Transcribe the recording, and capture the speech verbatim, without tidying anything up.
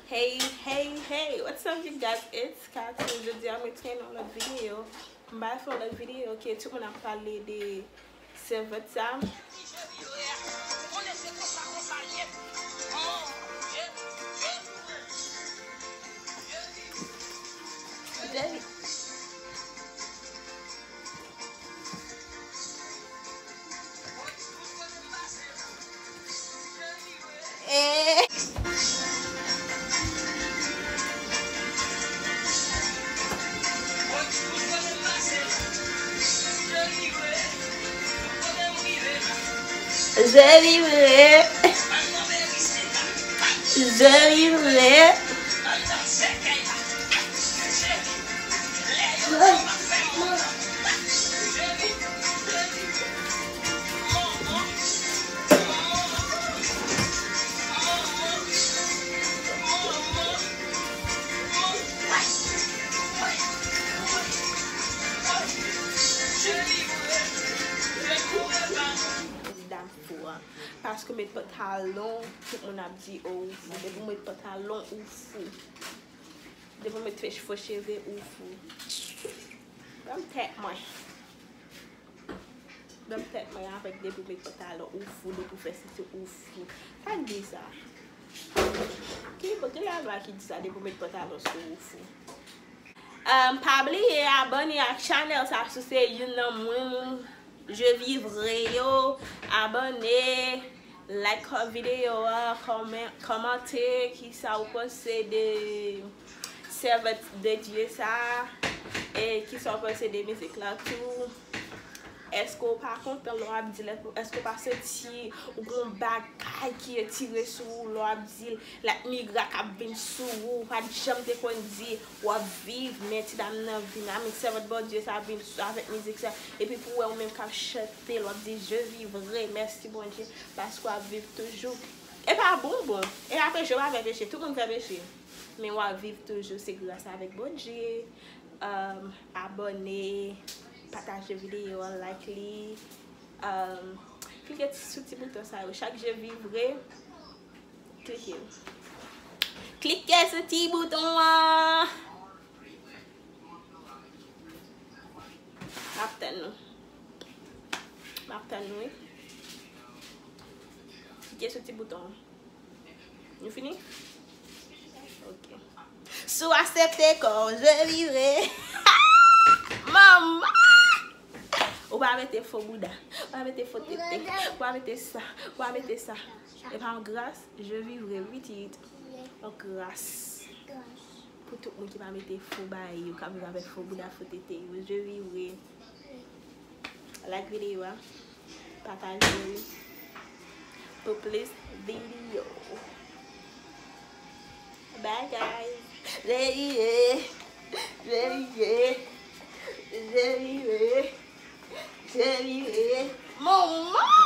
Hey, hey, hey, what's up, you guys? It's Katy. Jodi a, mwen retounen nan yon lòt videyo. M bay fè yon lòt videyo ke tout moun ap pale de sèvant sa. Eh. Je vivrai. Je vivrai. Dam fou an. Paske w met pantalon, tout moun ap di, "Oh, ou fou." Depi w met pantalon, ou fou. Depi w met fo cheve, ou fou. Ban m tèt mwen. Ban m tèt mwen avèk depi w met pantalon, ou fou, depi w fè sesi, ou fou. Sa k di sa? Ki bo-, ki lava ki di sa, depi w met pantalon sou ou fou? Um, pa bliye abòne ak chanèl sa si w se youn nan moun Je Vivrai yo. Abòne, like videyo a, kòman-, kòmante kisa w panse de sèvant de Dye sa, e kisa w panse de mizik la tou. Èske w pa kontan lè w ap di l? Èske w pa santi ou gon bagay ki etire sou ou lè w ap di l? Like mirak ap vin sou ou, ou pa t janm te konn di w ap viv, men ti dam nan vin, a mi sèvant Bondye sa vin avèk mizik sa. Epi pou wè ou menm k ap chante l, w ap di, "Je vivrai, mèsi Bondye, paske w ap viv toujou." E pa bon, bon. E apre, je pa fè peche, tout moun fè peche. Men w ap viv toujou, se gras avèk Bondye. Um, abòne, pataje videyo an, like li. Um, klike sou ti bouton sa yo. Chak Je Vivrai, klike. Klike sou ti bouton an. M ap tann nou. M ap tann nou, wi. Klike sou ti bouton an. Nou fini? Ok. Si w aksepte kò w, je vivrai. Manman! Ou pa mete fo bouda. Ou pa mete fo tete. Ou pa mete sa. Ou pa mete sa. E pa yon gras, je vivrai, pitit. Yon gras. Pou tout moun ki pa mete fo bagay yo, k ap viv avèk fo bouda, fo tete yo, je vivrai. Like videyo a, pataje l pou plis videyo. Bye guys. Je vivrai. Je vivrai. Je vivrai. Je vivrai. Manman!